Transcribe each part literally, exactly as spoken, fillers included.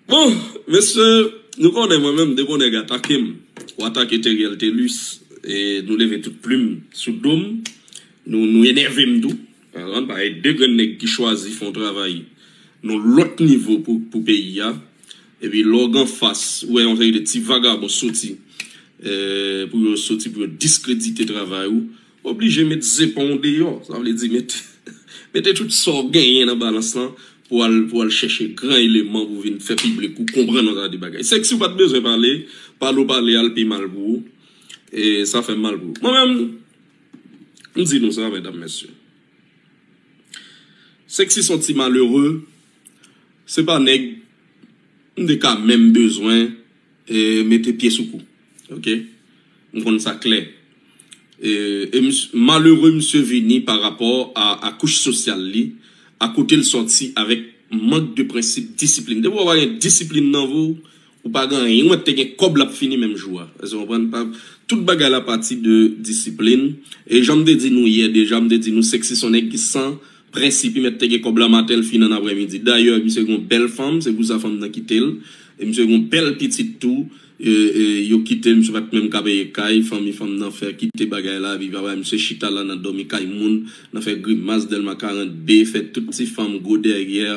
Bon, mesye, nou konnen mwen menm, depi yon nèg atake m, ou atake Teriel Thelus, e nou leve tout plim sou do m, nou, nou enève m tou. Konprann? Parèy de grenn nèg ki chwazi fè yon travay nan lòt nivo pou, pou peyi a. Epi lè w gen anfas, ou wè yon seri de ti vagabon soti, eh, pou yo soti, pou yo diskredite travay ou, oblije met zepon w deyò. Sa vle di mete, mete tout sa w genyen nan balans lan pou al, pou al chèche gran eleman pou vin fè piblik ou konprann yon seri de bagay. Sexy ou pa t bezwen pale, pale w pale al pi mal pou ou. E sa fè m mal pou ou. Mwen menm, m di nou sa, medam, mesye. Sexy se yon ti malere, se pa nèg m te ka menm bezwen, eh, mete pye sou kou. Oke? M konn sa klè. E, e mis- malere misye vini pa rapò a, a kouch sosyal li, a kote l sòti avèk mank de prensip, disiplin. Depi w pa gen disiplin nan vi w, ou pa gen anyen. Ou mèt te gen kòb l ap fini menm jou a. Èske w konprann? Pa, tout bagay la pati de disiplin. E jan m te di nou yè deja, m te di nou Sexy se yon nèg ki san prensip, li mèt te gen kòb la maten, l fin an aprèmidi. Dayè, misye gen yon bèl fanm, se pou sa fanm nan kite l. E misye gen yon bèl pitit tou. E, e, yo kite l, misye pa t menm ka peye kay, fanmi fanm nan fè kite bagay la, epi papa misye chita la nan dòmi kay moun, nan fè grimas Dèlma karant B, fè tout ti fanm gwo dèyè,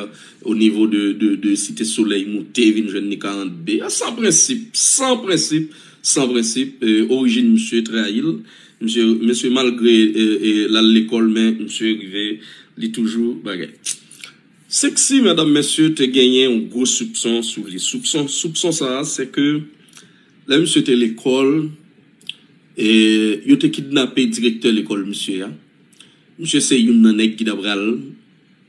o nivo de, de, de Site Solèy moute, vin jwenn li karant B. A, san prensip, san prensip, san prensip. E, orijin misye trayi l. Misye, misye malgre, e, e, l al lekòl, men misye rive, li toujou bagay. Sexy, medam, mesye, te genyen yon gwo soupson sou li. Soupson, soupson sa a, se ke lè misye te lekòl, e, yo te kidnape direktè lekòl misye a. Misye se youn nan nèg ki ta pral,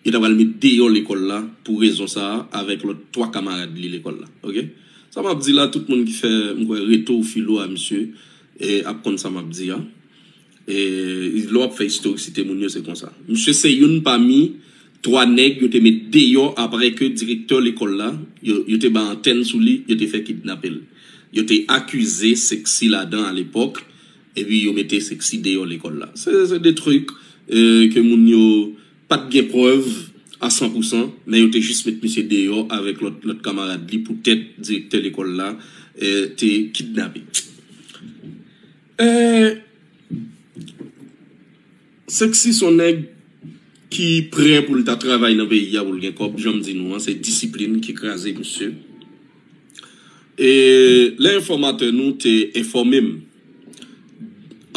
yo ta pral met deyò lekòl la pou rezon sa a avèk lòt twa kamarad li lekòl la. Oke? Sa m ap di la, tout moun ki fè, m kwè, reto ou filo a misye, e, ap konn sa m ap di a. E, lè w ap fè istorisite moun yo, se konsa. Misye se youn pami twa nèg yo te met deyò apre ke direktè lekòl la, yo, yo te bay antèn sou li, yo te fè kidnape l. Yo te akize Sexy ladan alepòk, epi yo mete Sexy deyò lekòl la. Se, se de trik, e, ke moun yo pa t gen prèv a san pou san, men yo te jis met misye deyò avèk lòt, lòt kamarad li poutèt direktè lekòl la, e, te kidnape. E, Sexy se yon nèg ki prè pou l ta travay nan peyi a pou l gen kòb, jan m di nou an, se disiplin ki kraze misye. E lè enfòmatè nou te enfòme m,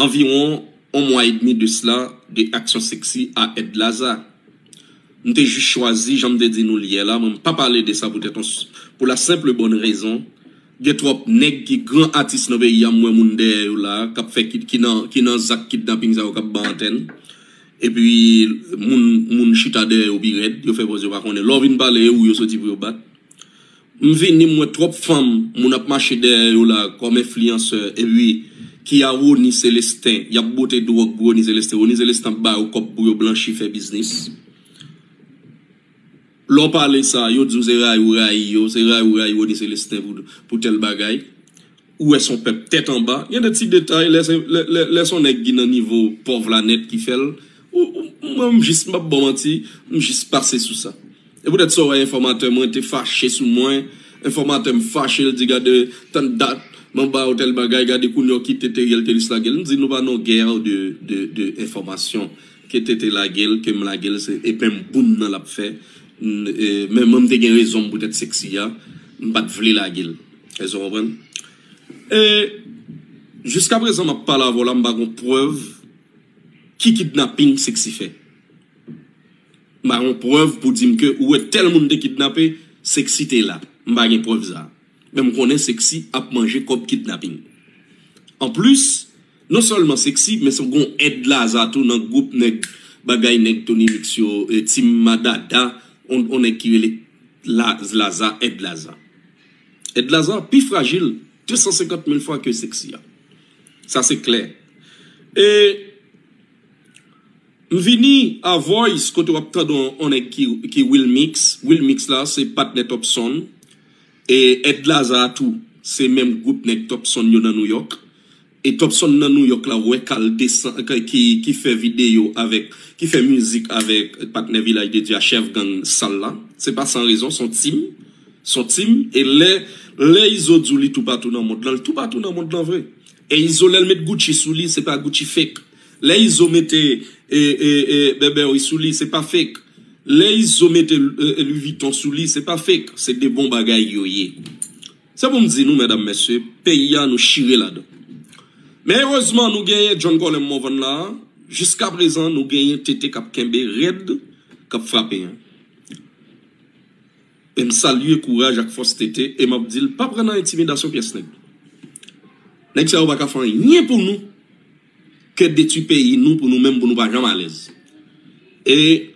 anviwon yon mwa edmi de sila, de aksyon Sexy a Ed Laza. M te jis chwazi, jan m te di nou l yè la, mwen m pa pale de sa poutèt yon s- pou la senp bòn rezon, gen twòp nèg ki gran atis nan peyi a, m wè moun dèyè yo la, k ap fè ki, ki nan, ki nan zak kidnaping sa yo k ap bay antèn. Epi moun, moun chita dèyè yo pi rèd, yo fè pòz yo pa konnen. Lè w vin pale, e ou yo soti pou yo bat. M vini, m wè twòp fanm, moun ap mache dèyè yo la kòm enfliyansè, epi ki a Rony Celestin, y ap bote dwòg pou Rony Celestin. Rony Celestin ap ba yo kòb pou yo blanchi, fè biznis. Lè w pale sa, yo di w se rayi ou rayi yo, se rayi ou rayi Rony Celestin pou, pou tèl bagay. Ou wè se yon pèp tèt anba. Gen de ti detay, lè se, lè, lè, lè se yon nèg ki nan nivo pòv la nèt ki fè l. Ou, ou, mwen, m jis, m p ap ba w manti, m jis pase sou sa. E poutèt sa, w wè enfòmatè mwen te fache sou mwen. Enfòmatè m fache, l di, "Gade, tann dat, m anba w tèl bagay, gade kounye a w kite Teriel Thelus lage l." M di, "Nou pa nan gè de, de, de enfòmasyon." Ke T T lage l, ke m lage l, se, e menm boum nan l ap fè. N- e, men mwen, m te gen rezon m poutèt Sexy a, m pa t vle lage l. Èske w konprann? E, jiska prezan, m ap pale avè w la, m pa gon prèv ki kidnaping Sexy fè. M pa gon prèv pou di m ke ou wè tèl moun te kidnape, Sexy te la. M pa gen prèv sa. Men m konnen Sexy ap manje kòb kidnaping. Anplis, non sèlman Sexy, men se gon Ed Laza tou nan gwoup nèg bagay nèg Tony Mix yo, e, Team Madada, on, on nèg ki rele La- Laza, Ed Laza. Ed Laza pi frajil de san senkant mil fwa ke Sexy a. Sa se klè. E m vini a Voice kote w ap tande on, on nèg ki, ki Will Mix. Will Mix la se patnè Topson. E Ed Laza tou, se menm gwoup nèg Topson yo nan New York. E Topson nan New York la, wè k al desan, ki, ki, ki fè videyo avèk, ki fè mizik avèk patnè Vilaj de Dye a, Chèf Gang sal la. Se pa san rezon, se yon team. Son team, e lè, lè Izo di w li toupatou nan mond lan, li toupatou nan mond lan vre. E Izo, lè l met Gucci sou li, se pa Gucci fake. Lè Izo mete e, e, e, Burberry sou li, se pa fake. Lè Izo mete e, e, Louis Vuitton sou li, se pa fake. Se de bon bagay yo ye. Se pou m di nou, medam, mesye, peyi a nou chire ladan. Men erezman, nou genyen John Colem Morvan la. Jiska prezan, nou genyen T T k ap kenbe rèd, k ap frape. E m salye kouraj ak fòs T T, e m ap di l pa pran nan entimidasyon pyès nèg. Nèg sa yo pa ka fè anyen pou nou ke detwi peyi nou pou nou menm, pou nou pa janm alèz. E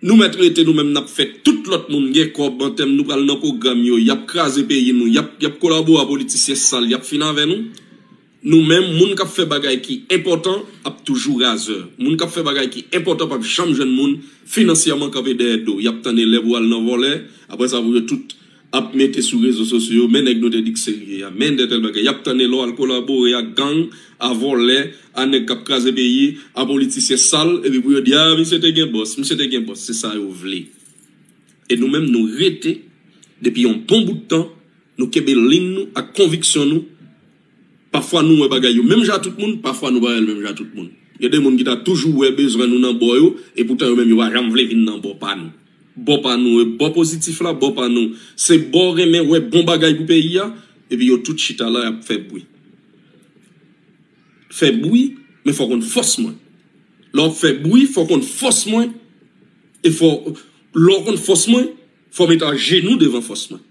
nou mèt rete nou menm, n ap fè tout lòt moun gen kòb an tèm nou pral nan pwogram yo, y ap kraze peyi nou, y ap, y ap kolabore a politisyen sal, y ap fin avè nou. Nou menm, moun k ap fè bagay ki enpòtan ap toujou razè. Moun k ap fè bagay ki enpòtan p ap janm jwenn moun finansyèman kanpe dèyè do. Y ap tann lè pou al nan vòlè, apre sa pou yo tout ap mete sou rezo sosyo yo, men nèg nou te di k serye a, men de tèl bagay. Y ap tann lè w al kolabore ak gang, a vòlè, a nèg k ap kraze peyi, a politisyen sal, epi pou yo di, a, misye te gen bòs, misye te gen bòs. Se sa yo vle. E nou menm, nou rete, depi yon bon bout tan, nou kenbe liy nou ak konviksyon nou. Pafwa nou wè bagay yo menm jan ak tout moun, pafwa nou pa wè l menm jan ak tout moun. Gen de moun ki ta toujou wè bezwen nou nan bò yo, e poutan yo menm yo pa janm vle vin nan bò pa nou. Bò pa nou, e bò pozitif la, bò pa nou. Se bò renmen wè bon bagay pou peyi a, epi yo tout chita la, y ap fè bri. Fè bri, men fò w konn fòs mwen. Lè w ap fè bri, fò w konn fòs mwen, e fò, lè w konn fòs mwen, fò w met ajenou devan fòs mwen.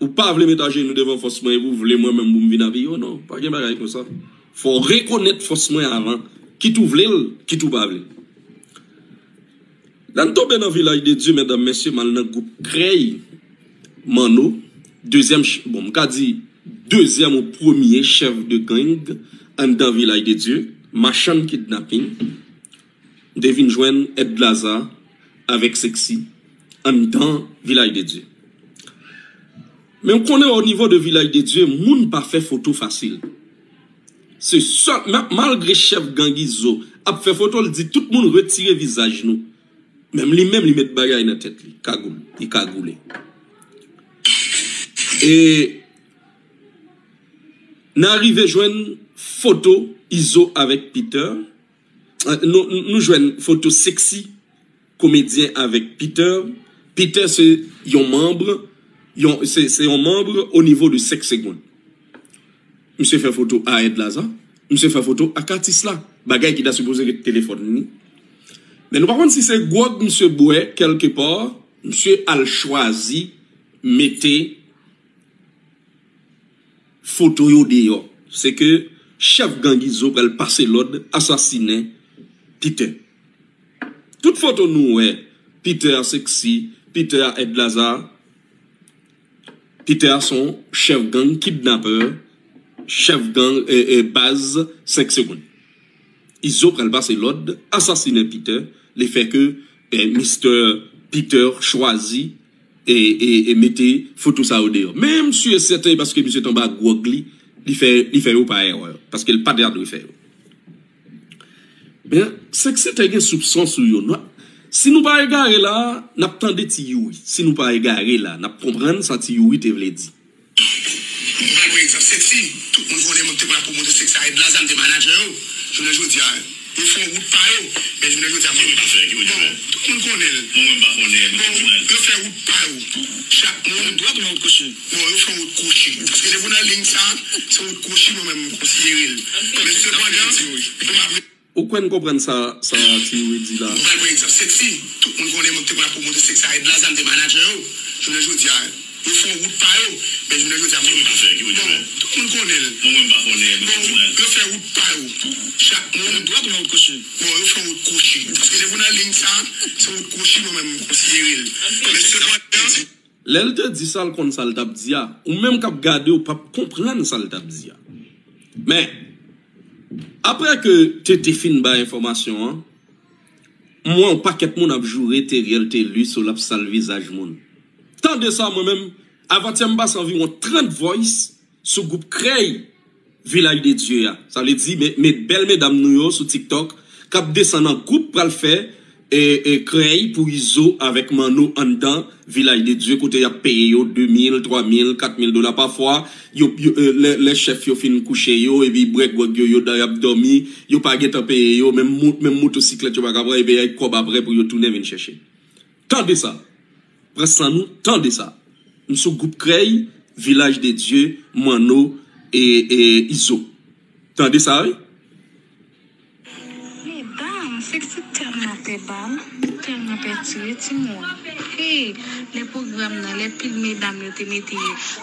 Ou pa vle met ajenou devan fòs mwen epi w vle mwen menm pou m vin apiye w, non, pa gen bagay konsa. Fò w rekonèt fòs mwen avan, kit ou vle l, kit ou pa vle l. Lè n tonbe nan Vilaj de Dye, medam, mesye, m al nan gwoup Krèy Manno, dezyèm, ch- bon, m ka di dezyèm ou premye chèf de gang anndan Vilaj de Dye, machann kidnapin. M te vin jwenn Èd Laza avèk Sexy anndan Vilaj de Dye. Men w konnen, o nivo de Vilaj de Dye, moun pa fè foto fasil. Se sèl, ma- malgre chèf gang Izo ap fè foto, l di tout moun retire vizaj nou. Menm li menm, li met bagay nan tèt li, kagoul, li kagoule. E n a rive jwenn foto Izo avèk Peter. Eh, nou, nou jwenn foto Sexy, komedyen avèk Peter. Peter se yon manm, yon, se, se yon manm o nivo de senk segonn. Misye fè foto a Èd Laza, misye fè foto ak atis la. Bagay ki ta sipoze ret telefòn li. Men nou pa konn si se gwòg misye bwè kèlkepa, misye al chwazi mete foto yo deyò. Se ke chèf gang Izo pral pase lòd asasinen Peter. Tout foto nou wè, Peter a Sexy, Peter a Èd Laza, Peter a se yon chèf gang kidnapè, chèf gang e, e, baz senk segonn. Izo pral pase lòd asasinen Peter, lefètke e, Mister Peter chwazi e, e, e mete foto sa yo deyò. Men m si e sèten paske misye t anba gwòg li, li fè, li fè yo pa erè, paske l pa t dwe fè yo. Men, Sexy te gen soupson sou yo. Nou, si nou pa egare la, n ap tande Ti Youri. Si nou pa egare la, n ap konprann sa Ti Youri te vle di. M pral pran egzanp Sexy. Tout moun konnen mwen te pral pwomote Sexy a Èd Laza, m te manadjè yo. Jounen jodi a, yo fè yon wout pa yo. Men jounen jodi a, mwen pa fè. Bon, tout moun konnen l. Mwen menm pa konnen. Bon, yo fè wout pa yo. Chak moun. Dwat oubyen wout kwochi? Bon, yo fè wout kwochi. Paske depi w nan liy sa, se wout kwochi mwen menm m konsidere l. Men sepandan, pou m ap Ou kwè n konprann sa, sa Ti Youri di la? M pral pran egzanp Sexy. Tout moun konnen mwen te pral pwomote Sexy a Èd Laza, m te manadjè yo. Jounen jodi a, yo fè yon wout pa yo. Men jounen jodi a, mwen pa fè. Bon, tout moun konnen l. Mwen menm pa konnen. Bon, yo fè wout pa yo. Chak moun. Dwat oubyen wout kwochi? Bon, yo fè wout kwochi. Paske depi w nan liy sa, se wout kwochi mwen menm m konsidere l. Men sepandan, Lè l te di sa, l konn sa l t ap di a. Ou menm k ap gade, ou p ap konprann sa l t ap di a. Men, apre ke T T fin bay enfòmasyon an, m wè yon pakèt moun ap joure Teriel Thelus, l ap sal vizaj moun. Tande sa, mwen menm, avantyè m pase anviwon trant voice sou gwoup Krèy Vilaj de Dye a. Sa vle di, men, men bèl medam nou yo sou TikTok k ap desann an gwoup pral fè e, e, krèy pou Izo avèk Manno anndan Vilaj de Dye, kote y ap peye yo de mil, twa mil, kat mil dola pafwa. Yo, yo, e, lè, lè chèf yo fin kouche yo, epi brèk gwòg yo, yo y ap dòmi, yo pa gentan peye yo, menm mo-, menm motosiklèt yo pa ka pran, epi y a kòb aprè pou yo tounen vin chèche. Tande sa. Pran san nou, tande sa. M sou gwoup krèy, Vilaj de Dye, Manno, e, e, Izo. Tande sa, wi. Medam, Sexy tèlman pè bal, tèlman pè tire timoun. Hey, lè pwogram nan, lè pil medam yo te mete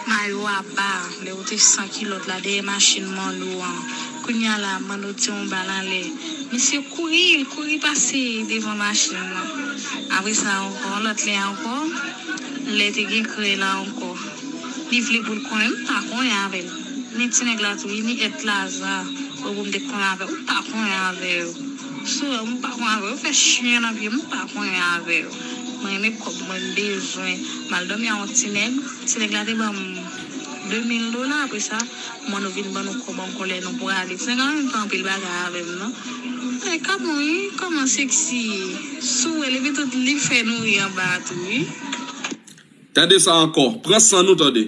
mayo a ba, lè yo te san kilòt la dèyè machin Manno an. Kounye a la, Manno tire yon bal anlè. Misye kouri, l kouri pase devan machin nan. Apre sa ankò, lòt lè ankò, lè te gen krèy la ankò. Li vle pou l konnen, m pa konnen avè l. Men ti nèg la tou, wi, ni èt laza. Ou pou m te konn avè w, m pa konnen avè yo. Sou wè, m pa konnen avè yo, fè chen nan pye, m pa konnen avè yo. Mwen renmen kòb mwen, m bezwen. M al dòmi a yon ti nèg. Ti nèg la te ban m de mil dola, apre sa, mwen nou vin ban nou kòb ankò lè nou prale. Ti nèg la menm fè anpil bagay avè m, non. E, kòman, wi, kòman Sexy? Sou wè, li vin tout, li fè nou ri anba a tou, wi. Tande sa ankò. Pran san nou, tande.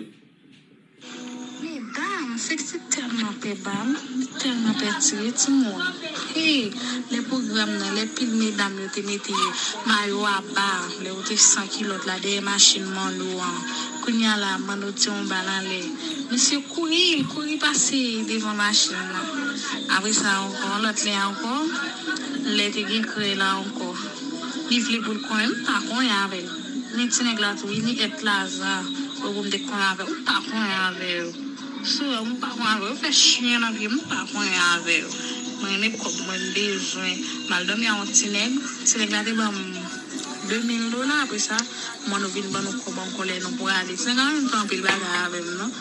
Medam, Sexy tèlman pè bal, tèlman pè tire timoun. Hey, lè pwogram nan, lè pil medam yo te mete mayo a ba, lè yo te san kilòt la dèyè machin Manno an. Kounye a la, Manno tire yon bal anlè. Misye kouri, l kouri pase devan machin nan. Apre sa ankò, lòt lè ankò, lè te gen krèy la ankò. Li vle pou l konnen, m pa konnen avè l. Men ti nèg la tou, wi, ni èt laza. Ou pou m te konn avè l, m pa konnen avè yo. Sou wè, m pa konnen avè yo, fè chen nan pye, m pa konnen avè yo. Mwen renmen kòb mwen, m bezwen. M al dòmi a yon ti nèg. Ti nèg la te ban m de mil dola, apre sa, mwen nou vin ban nou kòb ankò lè nou prale. Ti nèg la menm fè anpil bagay avè m, non.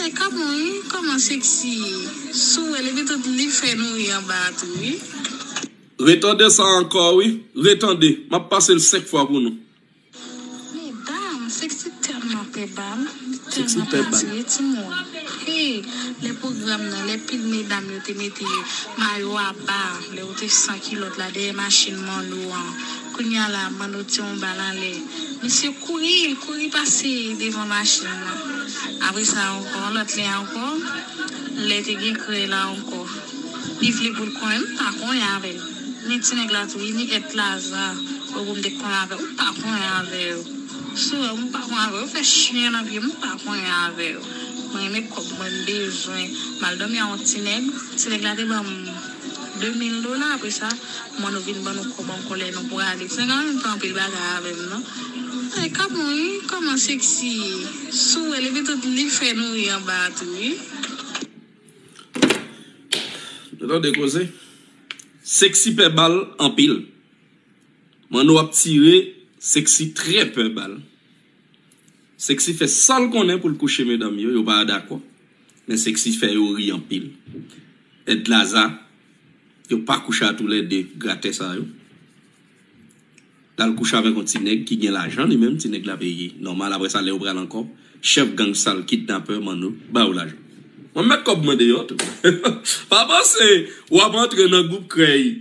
E, kòman, wi, kòman Sexy? Sou wè, li vin tout, li fè nou ri anba a tou, wi. Retande sa ankò, wi. Retande. M ap pase l senk fwa pou nou. Medam, Sexy tèlman pè bal, tèlman pè tire timoun. Hey, lè pwogram nan, lè pil medam yo te mete mayo a ba, lè yo te san kilòt la dèyè machin Manno an. Kounye a la, Manno tire yon bal anlè. Misye kouri, l kouri pase devan machin nan. Apre sa ankò, lòt lè ankò, lè te gen krèy la ankò. Li vle pou l konnen, m pa konnen avè l. Men ti nèg la tou, wi, ni èt laza. Ou pou m te konn avè l, m pa konnen avè yo. Sou wè, m pa konnen avè yo, fè chen nan pye, m pa konnen avè yo. Mwen renmen kòb mwen, m bezwen. M al dòmi a yon ti nèg. Ti nèg la te ban m de mil dola, apre sa, mwen nou vin ban nou kòb ankò lè nou prale. Ti nèg la menm fè anpil bagay avè m, non. E, kòman, wi, kòman Sexy? Sou wè, li vin tout, li fè nou ri anba a tou, wi. Nou tande koze? Sexy pè bal anpil. Manno ap tire, Sexy trè pè bal. Sexy fè sa l konnen pou l kouche medam yo, yo pa dakò. Men Sexy fè yo ri anpil. Èt laza, yo pa kouche a toulède, gratè sa yo. L al kouche avèk yon ti nèg ki gen lajan li menm, ti nèg la peye nòmal, apre sa lè yo pral ankò, chèf gang sal kidnapè Manno ba yo lajan. Mwen mèt kòb mwen deyò tou. Pa panse w ap antre nan gwoup krèy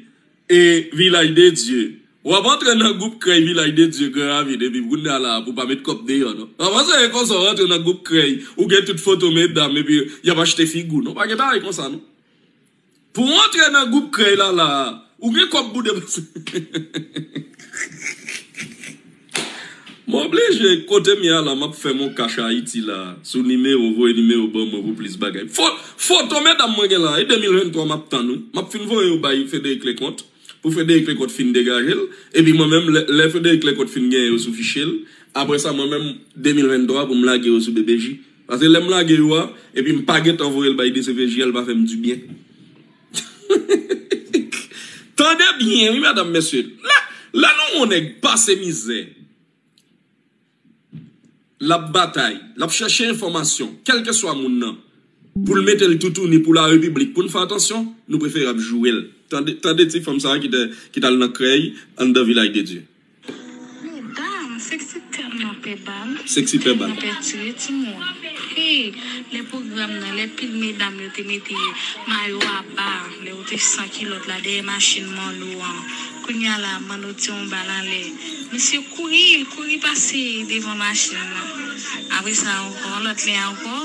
e Vilaj de Dye. W ap antre nan gwoup krèy Vilaj de Dye Gran Ravin epi kounye a la pou pa met kòb deyò non. Pa panse e konsa w antre nan gwoup krèy, ou gen tout foto medam epi y ap achte figi w non. Pa gen bagay konsa non. Pou w antre nan gwoup krèy la la, ou gen kòb pou depanse. M oblije, kote m ye a la, m ap fè mon kach Ayiti la, sou nimewo, voye nimewo ban mwen pou plis bagay. Fo-, foto medam mwen gen la, e de mil venntwa m ap tann wi. M ap fin voye yo bay Frederic Leconte, pou Frederic Leconte fin degaje l, epi mwen menm, lè, lè Frederic Leconte fin genyen yo sou fichye l, apre sa mwen menm, de mil venntwa pou m lage yo sou B B J. Paske lè m lage yo a, epi m pa gentan voye l bay D C P J a, l pa fè m dibyen. Tande byen, wi, medam, mesye. Lè, lè nou wè yon nèg pase mizè, l ap batay, l ap chèche enfòmasyon, kèlkeswa moun nan, pou l mete l toutouni pou larepiblik, pou n fè atansyon, nou prefere ap joure l. Tande, tande ti fanm sa a ki te, ki t al nan krèy anndan Vilaj de Dye. Medam, Sexy tèlman pè bal, Sexy pè bal. Tèlman pè tire timoun. Hey, lè pwogram nan, lè pil medam yo te mete mayo a ba, lè yo te san kilòt la dèyè machin Manno an. Kounye a la, m mande w tire yon bal anlè. Misye kouri, l kouri pase devan machin nan. Apre sa ankò, lòt lè ankò,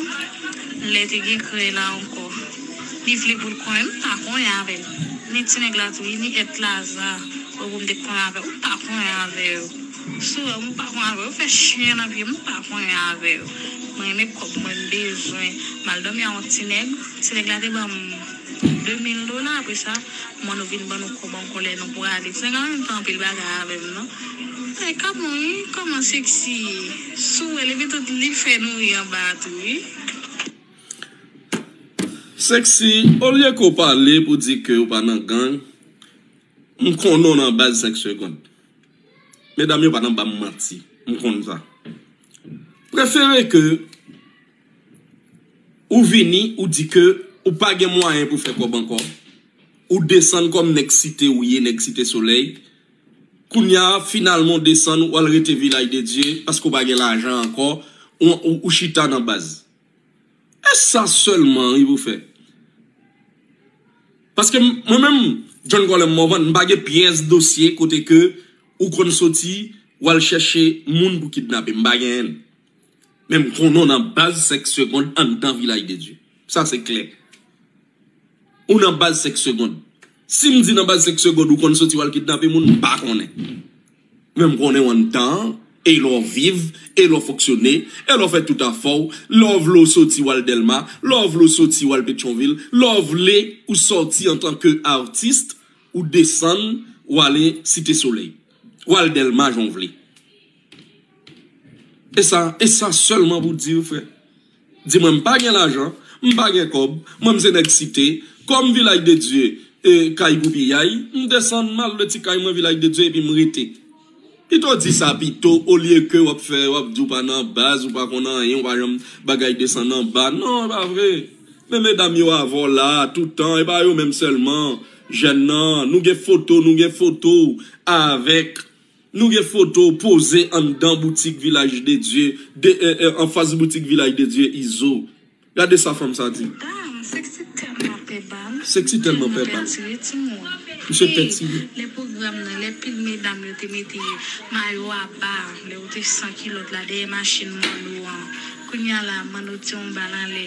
lè te gen krèy la ankò. Li vle pou l konyen, m pa konyen avè l. Ni ti nèg la tou, ni èt Laza, ou pou m te konyen avè l, m pa konyen avè yo. Sou wè, m pa konyen avè yo, fè chen nan pye m, m pa konyen avè yo. Mwen renmen kòb, mwen m bezwen. M al dòmi a yon ti nèg, ti nèg la te ban m de mil dola, apre sa, mwen nou vin ban nou kòb ankò lè nou prale. Ti nèg la menm fè anpil bagay avè m, non. Ay, kòman, wi, kòman Sexy ye? Sou wè, li gen tout, li fè nou ri anba a tou, wi. Sexy, olye ke w pale pou di ke w pa nan gang, m konnen w nan baz senk segonn. Medam yo pa nan ba m manti, m konn sa. Prefere ke ou vini, ou di ke ou pa gen mwayen pou fè kòb ankò, ou desann kòm nèg Site ou ye, nèg Site Solèy. Kounye a, finalman, w desann, w al rete Vilaj de Dye, paske w pa gen lajan ankò, ou, ou, ou chita nan baz. E sa sèlman wi pou fè. Paske m- mwen menm, John Colem Morvan, m pa gen pyès dosye kote ke ou konn soti, w al chèche moun pou kidnape. M pa genyen l. Men m konnen w nan baz senk segonn anndan Vilaj de Dye. Sa se klè. Ou nan baz senk segonn. Si m di nan baz senk segonn ou konn soti w al kidnape moun, m pa konnen. Men m konnen w anndan an, e lè w viv, e lè w fonksyone, e lè w fè tout afè w, lè w vle w soti w al Dèlma, lè w vle w soti w al Petyonvil, lè w vle ou sòti antanke atis, ou desann, ou ale Site Solèy, ou al Dèlma jan w vle. E sa, e sa sèlman pou di w, frè. Di mwen m pa gen lajan, m pa gen kòb, mwen m se nèg Site, kòm Vilaj de Dye e kay goupiyay, m desann m al nan ti kay mwen Vilaj de Dye epi m rete. Pito di sa pito, olye ke w ap fè, w ap di w pa nan baz, ou pa konn anyen, ou pa janm bagay desann anba. Non, e pa vre. Men medam yo avè w la, tout tan, e pa yo menm sèlman. Jèn nan, nou gen foto, nou gen foto avèk Nou gen foto w poze anndan boutik Vilaj de Dye, de, e, e, anfas boutik Vilaj de Dye Izo. Gade sa fanm sa di. Dam, Sexy tèlman pè bal. Sexy tèlman pè bal. Misye pè tire. Lè pwogram nan, lè pil medam yo te mete mayo a ba, lè yo te san kilòt la dèyè machin mòlo an. Kounye a la, mande w tire yon bal anlè.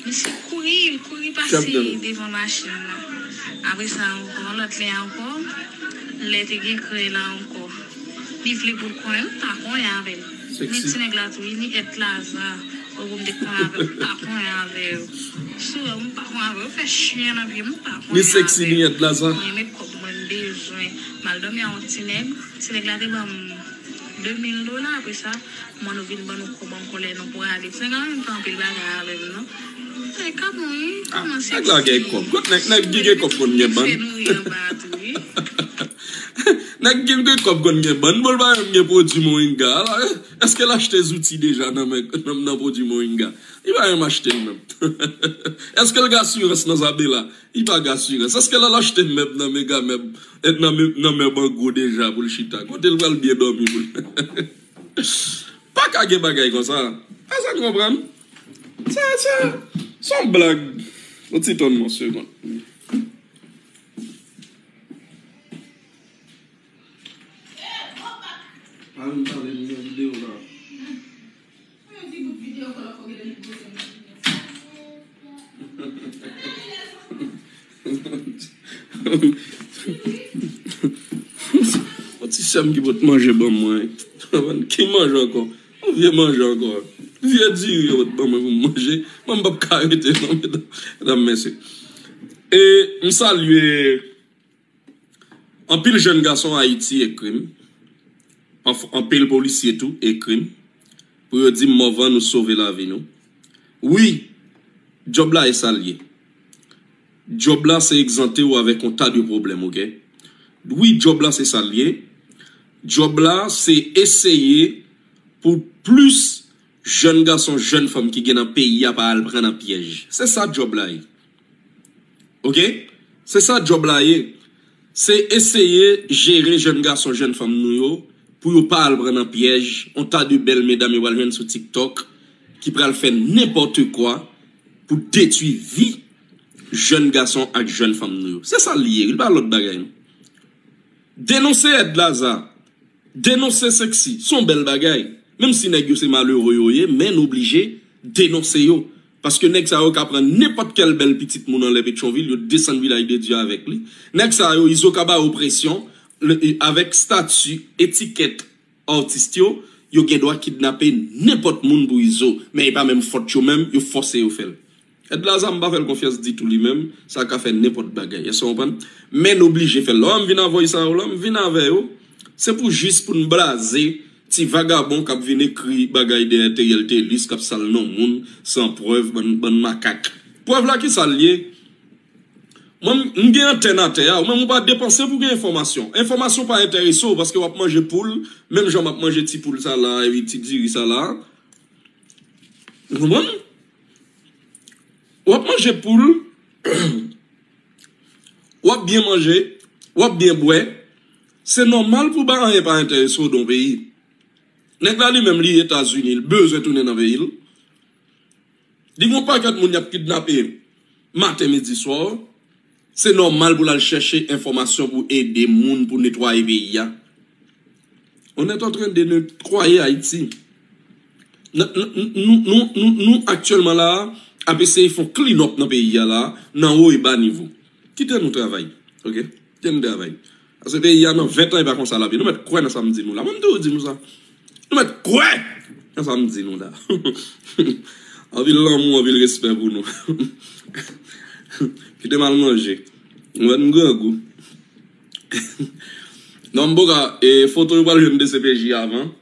Misye kouri, l kouri pase devan machin nan. Apre sa ankò, lòt lè ankò, lè te gen krèy la ankò. Li vle pou l konyen, m pa konyen avè l. Ni ti nèg la tou, ni èt Laza, ou pou m te konyen avè l, m pa konyen avè yo. Sou wè, m pa konyen avè yo, fè chen nan pye m, m pa konyen avè yo. Ni Sexy, ni èt Laza. Mwen renmen kòb, mwen m bezwen. M al dòmi a yon ti nèg, ti nèg la te ban m de mil dola, apre sa, mwen nou vin ban nou kòb ankò lè nou prale. Ti nèg la menm fè anpil bagay avè m, non. Ay, kòman, wi, kòman Sexy? Nèg la gen kòb. Kot nèg, nèg ki gen kòb konn gen bann. Fè nou ri anba a tou, wi. Nèg ki gen kòb konn gen bann, bon, l pa menm gen pwodui moringa la. Èske l achte zouti deja nan men, nan, nan pwodui moringa? Li pa menm achte l menm. Èske l gen asirans nan Zabela? Li pa gen asirans. Èske l al achte mèb nan Mega Mèb, eh, nan, me- nan Mèb an gwo deja pou l chita? Kote l pral byen dòmi pou l? Pa ka gen bagay konsa. Pèsonn konprann. Sa, sa, se yon blag. Yon ti tann mwen segonn. Ann pale nan videyo la. Yon ti sè m ki pot manje ban mwen. Ki manje ankò? Yon vye manje ankò. Vye diri yo pot ban mwen pou m manje. Mwen m p ap ka rete non, medam, medam, mesye. E m salye anpil jèn gason Ayiti ekri m. Anf- Anpil polisye tou ekri m. Pou yo di m, Morvan, ou sove lavi nou. Wi, djòb la e sa l ye. Djòb la se egzante w avèk yon ta de pwoblèm, oke? Wi, djòb la se sa l ye. Djòb la se eseye pou plis jèn gason, jèn fanm ki gen nan peyi a pa al pran nan pyèj. Se sa djòb la ye. Oke? Se sa djòb la ye. Se eseye jere jèn gason, jèn fanm nou yo pou yo pa al pran nan pyèj yon ta de bèl medam yo pral jwenn sou TikTok ki pral fè nenpòt kwa pou detwi vi jèn gason ak jèn fanm nou yo. Se sa l ye, li pa lòt bagay non. Denonse Ed Laza, denonse Sexy, se yon bèl bagay. Menm si nèg yo se malere yo ye, men n oblije denonse yo. Paske nèg sa yo ka pran nenpòt kèl bèl pitit moun anlè Petyonvil, yo desann Vilaj de Dye avèk li. Nèg sa yo, Izo ka ba yo presyon, le- avèk stati, etikèt, atis yo, yo gen dwa kidnape nenpòt moun pou Izo. Men e pa menm fòt yo menm, yo fòse yo fè l. Ed Laza, m pa fè l konfyans ditou li menm, sa ka fè nenpòt bagay. Èske w konprann? Men n oblije fè l. Lè w wè m vin a voice sa yo la, m vin avè yo, se pou jis pou n blaze ti vagabon k ap vin ekri bagay dèyè Teriel Thelus, k ap sal non moun, san prèv, bann, bann makak. Prèv la ki sa l ye? Mwen, m gen antèn atè a, ou menm ou pa depanse pou gen enfòmasyon. Enfòmasyon pa enterese w paske w ap manje poul, menm jan m ap manje ti poul sa la, epi ti diri sa la. Ou konprann? W ap manje poul, w ap byen manje, w ap byen bwè. Se nòmal pou pa anyen pa enterese w nan yon peyi. Nèg la li menm li Etazini, li bezwen tounen nan peyi l. Li gen yon pakèt moun y ap kidnape maten, midi, swa. Se nòmal pou l al chèche enfòmasyon pou ede moun pou netwaye peyi a. On est en train de nettoyer Haïti. Nou, nou, nou, nou, nou, nou aktyèlman la a, ap eseye fè yon clean up nan peyi a la, nan wo e ba nivo. Kite nou travay, oke? Kite nou travay. Paske peyi a nan ven tan e pa konsa l ap ye. Nou mèt kwè nan sa m di nou la. Mwen m toujou di nou sa. Nou mèt kwè nan sa m di nou la. Anpil lanmou, anpil respè pou nou. Kite m al manje. Mwen m grangou. Non, m poka, e, foto yo pral jwenn D C P J avan.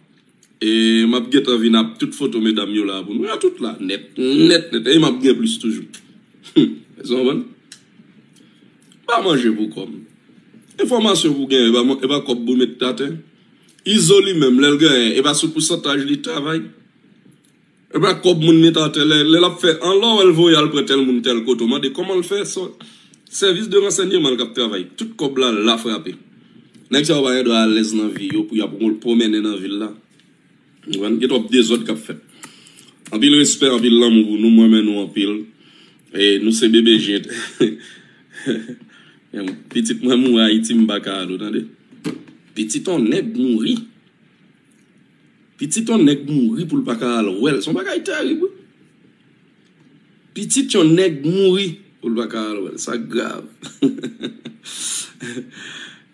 E m ap gentan vin ap tout foto medam yo la pou nou. Yo tout la, nèt, nèt, nèt. E m ap gen plis toujou. Èske w konprann? Pa manje pou kò m. Enfòmasyon pou genyen, e pa, e pa kòb pou met atè. Izo li menm, lè l genyen, e pa sou pousantaj li travay. E pa kòb moun met atè, lè, lè l ap fè an lò, wè l voye al pran tèl moun tèl kote. W mande kòman l fè, sèvis de ransèyman l k ap travay. Tout kòb la, la frape. Nèg sa yo pa gen dwa alèz nan vi yo pou y ap pwomennen nan vil la. Ou konprann? Gen twòp dezòd k ap fèt. Anpil respè, anpil lanmou pou nou. Mwen renmen nou anpil. E nou se B B J. Pitit mwen mouri Ayiti, m pa ka al, ou tande? Pitit yon nèg mouri. Pitit yon nèg mouri pou l pa ka al wè l. Se yon bagay terib, wi. Pitit yon nèg mouri pou l pa ka al wè l. Sa grav.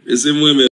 E se mwen menm.